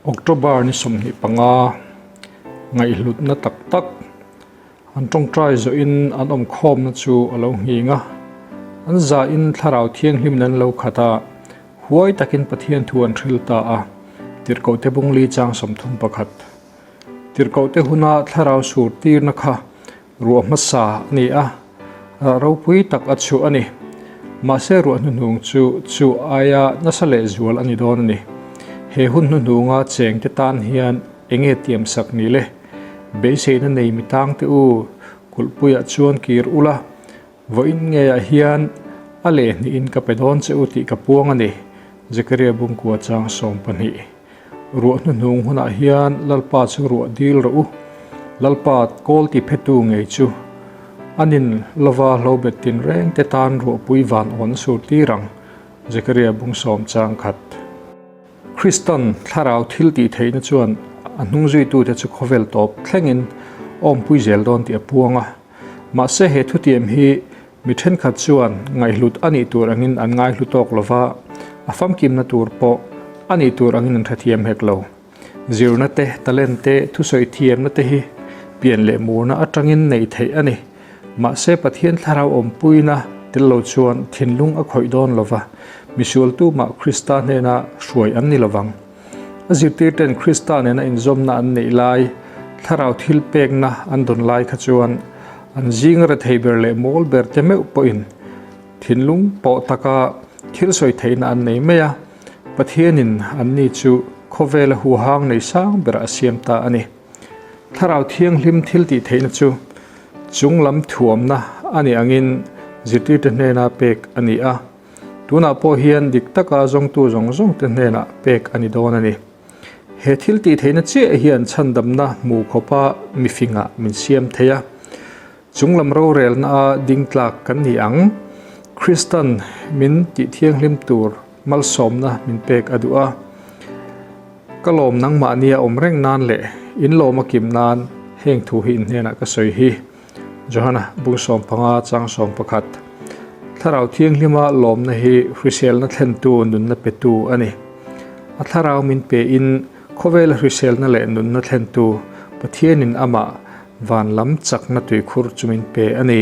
October ni 25 ngaihhlutna tak tak an tawngtai zawhin an awmkhawmna chu a lo nghing a, an zahin Thlarau Thianghlimin an lo khat a, huai takin Pathian thu an hril ta a, Tirhkohte Bungli chang 31. Tirhkohte huna Thlarau sur tirna kha Ruah hmasa a ni a, rah ropui tak a chhuah a ni. Mahse ruah hnuhnung chu chu aia nasa leh zual a ni dawn a ni. He hun hnuhnunga chengte tan hian enge tiamsak ni le? Beiseina nei mi tangte u, kulhpuiah chuan kir ula, vawiin ngeiah hian a lehhnihin ka pe dawn che u tih ka puang a ni, Zekaria Bungkua chang 12. Ruah hnuhnung hunah hian Lalpa chu ruah dil rawh u. Lalpa kawl ti phetu ngei chu an in lova hlo bet tinreng te tan ruahpui van awn a sur tir ang, Zekaria bung sawm chang khat. Kristan thlarau thil tih theihna chuan a hnungzuitute chu khawvel tawp thlengin awmpui zel dawn tih a puang a. Mahse he thutiam hi Mi thenkhat chuan ngaihhlut a nih tur angin an ngaihlu tawk lo va, a famkimna tur pawh a nih tur angin an hrethiam hek lo. Zirna te, talent te, thusawi thiamna te hi pian leh murna atangin neih theih a ni. Mahse Pathian thlarau awmpuina tel lo chuan thinlung a khawih dawn lo va, misualtu mah Krista hnena hruai an ni lo vang. A zirtirten Krista nena inzawmna an neih lai, thlarau thil pekna an dawn lai kha chuan an zing rethei ber leh mawl ber te meuh pawhin thinlung pawh taka thil sawi theihna an nei mai a, Pathianin anni chu khawvela huhang nei sang berah a siam ta a ni. Thlarau Thianghlim thil tih theihna chu chung lam thuamna a nih angin zirtirte hnena pek a ni a. Tunah pawh hian dik taka zawngtu zawng zawngte hnenah pek a ni dawn a ni. He thil tih theihna chiah hian chhandamna hmuh khawpa mifingah min siam thei a. Chunglam rorelnaa ding tlak kan ni ang. Kristan min tih thianghlim tur malsawmna min pek a duh a. Ka lawm nangmahnia awm reng nan leh in lawm a kim nan heng thu hi in hnenah ka sawi hi. Johana bung 15 chang 11. Thlarau Thianghlima lawmna hi hriselna thlentu nunna petu a ni. A thlarau min pein khawvela hriselna leh nunna thlentu Pathianin amah van lam chakna tuikhur chu min pe a ni.